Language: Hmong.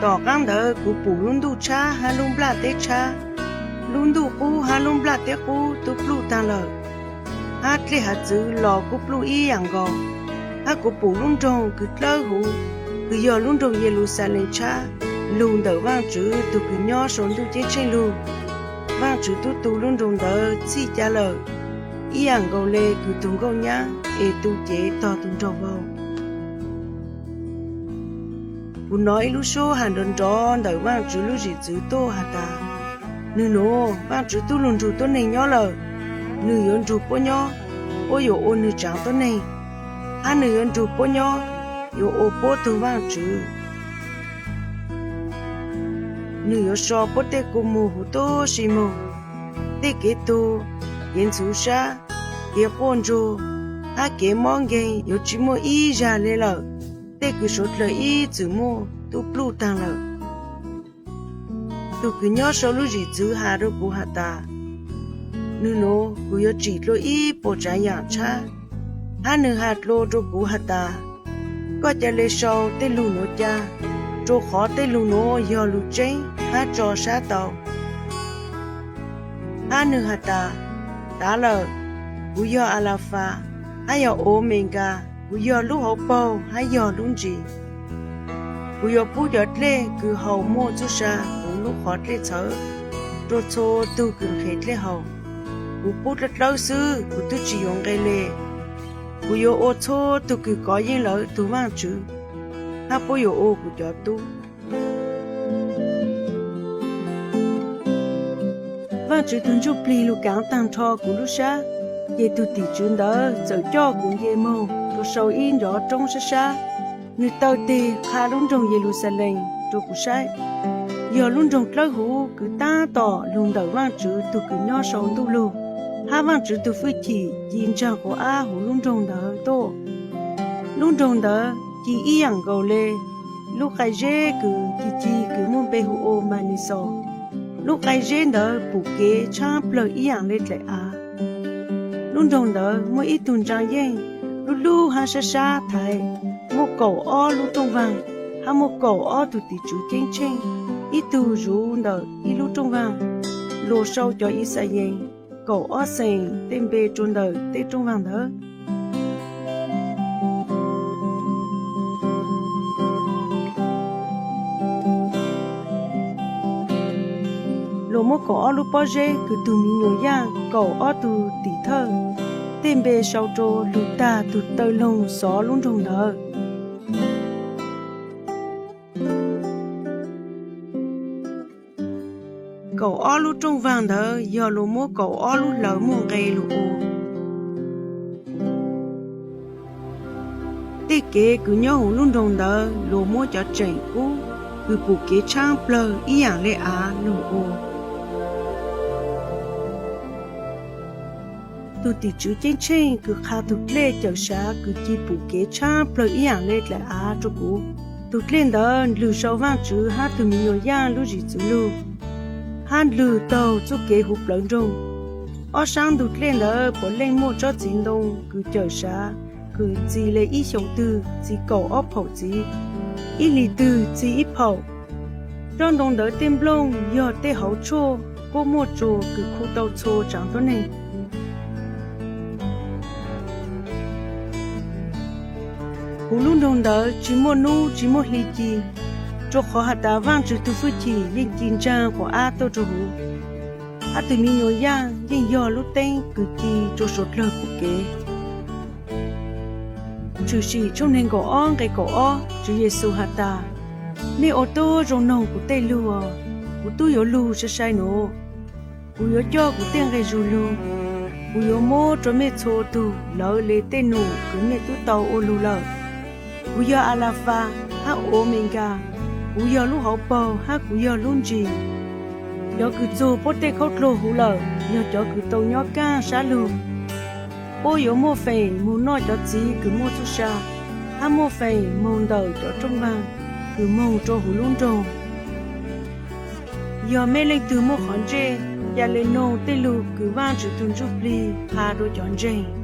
Tom qaab ntawd kuv pum lub ntuj tshab hab lub nplaj teb tshab, lub ntuj qub hab lub nplaj teb qub tub pluj taag lawm, hab dlej hav txwv los kuj pluj ib yaam nkaus. Hab kuv pum lub nroog kws dlawb huv, kws yog lub nroog Yeluxalees tshab, lug ntawm Vaajtswv tug kws nyob sau ntuj ceeb tsheej lug. Vaajtswv tub tu lub nroog ntawd txhij ca lawm, ib yaam nkaus le kws tug nkauj nyab es tu cev tog tug nraug vau. Kuv nov ib lub suab has nrov nrov ntawm Vaajtswv lub zim txwv tuaj has tas, Nwg nuav, Vaajtswv tub lug nrug tuab neeg nyob lawm, nwg yuav nrug puab nyob, puab yuav ua nwg tsaav tuab neeg, hab nwg yuav nrug puab nyob, yuav ua puab tug Vaajtswv. Nwg yuav so puab tej kua muag huv tub si moog, tej kev tug, kev ntxhuv sab, kev quaj ntsuag, hab kev mob nkeeg yuav tsi muaj ib zag le lawm. Tej kws suav dlawg ib txwm muaj tub pluj taag lawm. Tug kws nyob sau lub zim txwv has rua kuv has tas, Nwg nuav, kuv yuav tsim dlua ib puas tsaav yaam tshab, hab nwg has dlua rua kuv has tas, Koj ca le sau tej lug nuav ca, rua qhov tej lug nuav yog lug tseeb hab tso sab tau. Hab nwg has tas, Tav lawm, kuv yog Alafas hab yog Omekas, kuv yog lub hauv paug hab yog lub ntsis. Kuv yuav pub cov dlej kws haus muaj txuj sa huv lub qhov dlej txhawv rua txhua tug kws nqhes dlej haus. Kuv pub dlawb dlawb xwb, kuv tub tsi yuav nqe le. Kuv yuav ua txhua tug kws kov yeej lawv tug Vaajtswv, hab puab yuav ua kuv cov tub. Vaajtswv tug Ntsujplig lug kaav taag nrho kuv lub sab, ces tug tim tswv ntawd txawm coj kuv nce moog rua sau ib nrov roob sab sab. Nwg taw teg qha lub nroog Yeluxalees rua kuv saib, yog lub nroog dlawb huv kws taab tom lug ntawm Vaajtswv tug kws nyob sau ntuj lug, hab Vaajtswv tug fwj chim ci ntsaag quas ab huv lub nroog ntawd tuaj. Lub nroog ntawd ci ib yaam nkaus le lub qai zeb kws ci ci kws muaj npe hu ua Manisas. Lub qai zeb ntawd pum kev tshaab plawg ib yaam le dlaim av. Lub nroog ntawd muaj ib tug ntsaa yeej lub lub hab sab sab thaiv, muaj kaum ob lub rooj vaag, hab muaj kaum ob tug tim tswv ceeb tsheej, ib tug zuv ntawm ib lub rooj vaag. Luas sau cov Yixalayees kaum ob xeem tej npe rua ntawm tej rooj vaag ntawd. Luas muab kaum ob lub pob zeb kws tug miv nyuas yaaj kaum ob tug tim thawj tej npe sau rua lug tag tug taw loog xov lub nroog ntawd. Kaum ob lub rooj vaag ntawd yog luas muab kaum ob lub hlawv muaj nqe lug ua. Tej kev kws nyob huv lub nroog ntawd luas muab cov tseem kub kws pum kev tshaab plawg ib yaam le av lug ua. Tug tim tswv ceeb tsheej kws qha tug dlej cawm sav kws ci pum kev tshaab plawg ib yaam le dlaim av rua kuv. Tug dlej ntawd ndlwg sau Vaajtswv hab tug miv nyuas yaaj lub zim txwv lug, hab ndlwg taug txuj kev huv plawv nroog. Ob saab ntug dlej ntawd puav leej muaj tsob txiv ntoo kws cawm sav kws txi le ib xyoos twg txi kaum ob phaum txiv, ib hlis twg txi ib phaum. Tsob ntoo ntawd tej nplooj yog tej hauv tshuaj kuab muaj tsuas kws khu tau txhua tsaav tuab neeg. Huv lub nroog ntawd tsi muaj nub tsi muaj hli ci, rua qhov has tas Vaajtswv tug fwj chim yeej ci ntsaag quas ab tuaj rua huv, hab tug miv nyuas yaaj yeej yog lub teeb kws ci rua suav dlawg pum kev. Tshwm Sim tshooj neeg nkaum ob nqe kaum ob, Tswv Yexus has tas, Mej ua tub zoo noog kuv tej lug, kuv tub yuav lug sai sai nuav. Kuv yuav coj kuv tej nqe zug lug, kuv yuav muab rua mej txhua tug lawv le tej num kws mej tub tau ua lug lawm. Kuv yog Alafas hab Omekas, kuv yog lub hauv paug hab kuv yog lub ntsis. Cov kws txug puab tej khaub dluag huv lawm yog cov kws tau nyob kaaj sab lug. Puab yuav muaj feem moog noj cov txiv kws muaj txuj sa, hab muaj feem moog ntawm cov rooj vaag kws moog rua huv lub nroog. Yog mej leej twg muaj qhov ntsej, ca le noog tej lug kws Vaajtswv tug Ntsujplig qha rua cov ntseeg.